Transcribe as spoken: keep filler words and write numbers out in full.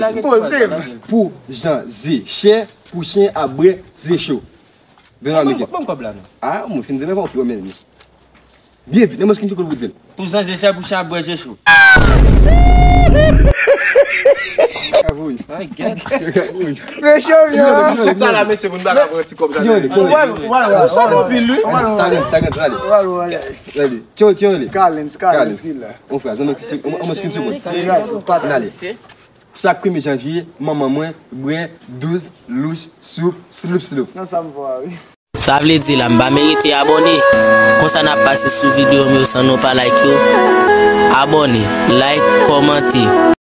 lage l. Poze m. Pou jan ze chè, pou chen ap bwè ze cho. Vin la, Mike. Ban m kòb la, non. Ah, mwen fin di l anvan, ou ki wè men li. Byen vit, nan mwen skin ti kou pou di l. Pou jan ze chè, pou chen ap bwè ze cho. Kavoui. Ay, gèt. Mesye, yo. Tout sa la, mesye, pou n pa ka pran ti kòb sa. Ki yon li? Ou sòt anpil, wi. Tagan, tagan, ale. Ale. Ki yon, ki yon li? Kalens, Kalens ki la. On fraz, nan mwen skin ti kou. Ale. Chak premye janvye, manman mwen bwè douz louch soup, sloup, sloup. Nan sa m vwa, wi. Sa vle di la, m pa merite abòne? Konsa n ap pase sou videyo m yo san nou pa like yo. Abòne, like, kòmante.